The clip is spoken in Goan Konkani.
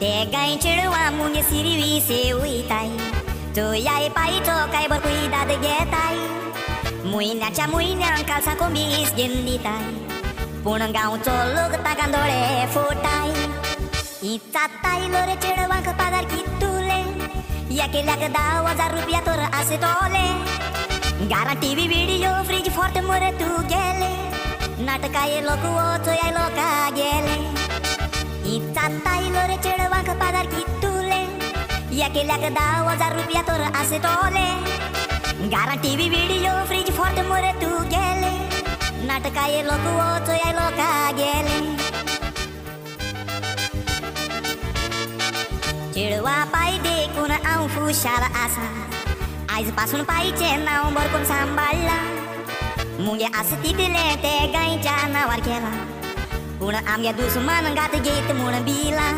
ते गाय चेडवा मुंगे सिरवी से उयताय तुयाय पायचो काय बर कुयदाद घेताय मुयन्याच्या मुयन्यांक कालसा कोंबीस घेवन दिताय पूण गांवचो लोक ताका दोळे फोटाय इचातायलो रे चेडवांक पगार कितुले एकेल्याक 10,000 रुपया तर आसतले घरांत टीव्ही व्हिडिओ फ्रीज फोर्ट मरे तूं गेले नाटकाये लोक वचोय लोका गेले इचातायलो रे चेडवांक पगार कितुले एकेल्याक 10,000 रुपया तर आसतले घरांत टीव्ही व्हिडिओ फ्रीज फोर्ट मरे तूं गेले नाटकाये लोक वचोय लोका गेले चेडवा पाय देखून हांव खुशाल आसा आयज पासून पायचें नांव बरकून सांबाळ्ळां मुगे आसा तितलें तें गायच्या नांवार केलां पूण आमगे दुस्मान घात घेत म्हूण बिलां.